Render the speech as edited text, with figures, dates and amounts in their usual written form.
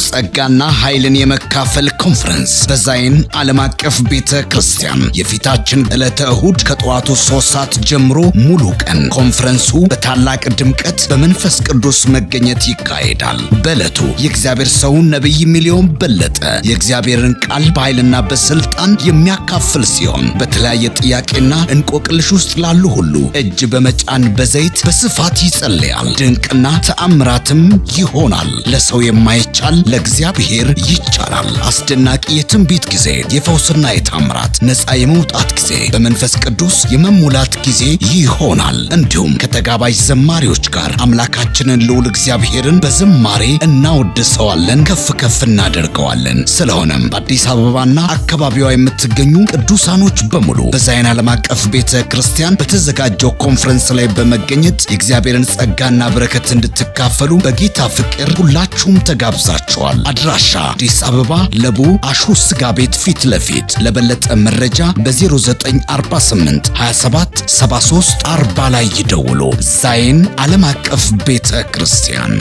ጸጋና ኃይልን የመካፈል ኮንፈረንስ በዛይን ዓለም አቀፍ ቤተ ክርስቲያን የፊታችን ዕለተ እሁድ ከጠዋቱ 3 ሰዓት ጀምሮ ሙሉ ቀን ኮንፈረንሱ በታላቅ ድምቀት በመንፈስ ቅዱስ መገኘት ይካሄዳል። በዕለቱ የእግዚአብሔር ሰው ነቢይ ሚሊዮን በለጠ የእግዚአብሔርን ቃል በኃይልና በስልጣን የሚያካፍል ሲሆን፣ በተለያየ ጥያቄና እንቆቅልሽ ውስጥ ላሉ ሁሉ እጅ በመጫን በዘይት በስፋት ይጸልያል። ድንቅና ተአምራትም ይሆናል። ለሰው የማይቻል ለእግዚአብሔር ይቻላል። አስደናቂ የትንቢት ጊዜ፣ የፈውስና የታምራት፣ ነፃ የመውጣት ጊዜ፣ በመንፈስ ቅዱስ የመሙላት ጊዜ ይሆናል። እንዲሁም ከተጋባዥ ዘማሪዎች ጋር አምላካችንን ልዑል እግዚአብሔርን በዝማሬ እናወድሰዋለን፣ ከፍ ከፍ እናደርገዋለን። ስለሆነም በአዲስ አበባና አካባቢዋ የምትገኙ ቅዱሳኖች በሙሉ በዛይን ዓለም አቀፍ ቤተ ክርስቲያን በተዘጋጀው ኮንፈረንስ ላይ በመገኘት የእግዚአብሔርን ጸጋና በረከት እንድትካፈሉ በጌታ ፍቅር ሁላችሁም ተጋብዛችኋል። አድራሻ አዲስ አበባ ለቡ አሹ ስጋ ቤት ፊት ለፊት። ለበለጠ መረጃ በ0948 27 73 40 ላይ ይደውሉ። ዛይን ዓለም አቀፍ ቤተ ክርስቲያን።